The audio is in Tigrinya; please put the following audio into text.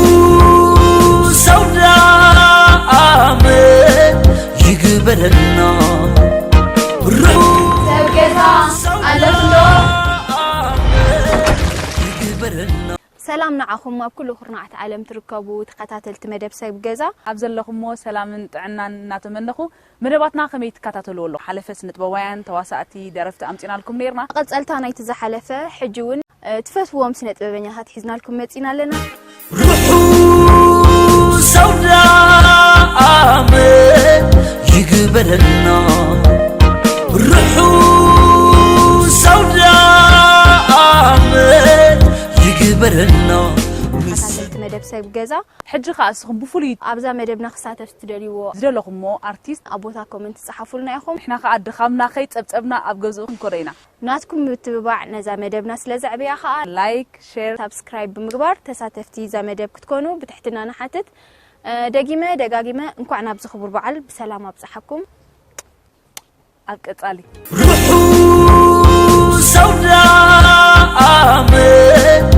ርሑስ ኣውደ ዓመት ይግበረልና። ርሑስ ሰብ ገዛ ኣለኹ ዶ? ይግበረልና። ሰላም ንዓኹም ኣብ ኩሉ ኩርናዓት ዓለም ትርከቡ ተኸታተልቲ መደብ ሰብ ገዛ። ኣብ ዘለኹሞ ሰላምን ጥዕናን እናተመነኹ፣ መደባትና ከመይ ትከታተልዎ ኣለኹም? ሓለፈ ስነጥበባውያን፣ ተዋሳእቲ፣ ደረፍቲ ኣምጺናልኩም ነይርና። መቐጸልታ ናይቲ ዝሓለፈ፣ ሕጂ እውን እ፣ ትፈትውዎም ስነጥበበኛታት ሒዝናልኩም መጺና ኣለና። ርሑስ ኣውደ ዓመት ይግበረልና። ርሑስ ኣውደ ዓመት ይግበረልና። ተኸታተልቲ መደብ ሰብ ገዛ፣ ሕጂ ከኣ እስኹም ብፍሉይ ኣብዛ መደብና ክሳተፍ ትደልይዎ ዝደለኹሞ ኣርቲስት ኣብ ቦታ ኮመንት ጸሓፉልና ኢኹም። ንሕና ከኣ ድኻምና ከይጸብጸብና ኣብ ገዝኡ ክንኮዶ ኢና። ናትኩም ምትብባዕ ነዛ መደብና ስለ ዘዕብያ ከኣ ላይክ፣ ሼር ሳብስክራይብ ብምግባር ተሳተፍቲ እዛ መደብ ክትኮኑ ብትሕትና ንሓትት። እ፣ ደጊመ ደጋጊመ እንኳዕ ናብዚ ክቡር በዓል ብሰላም ኣብጽሓኩም። ኣብ ቀጻሊ ርሑስ ኣውደ ዓመት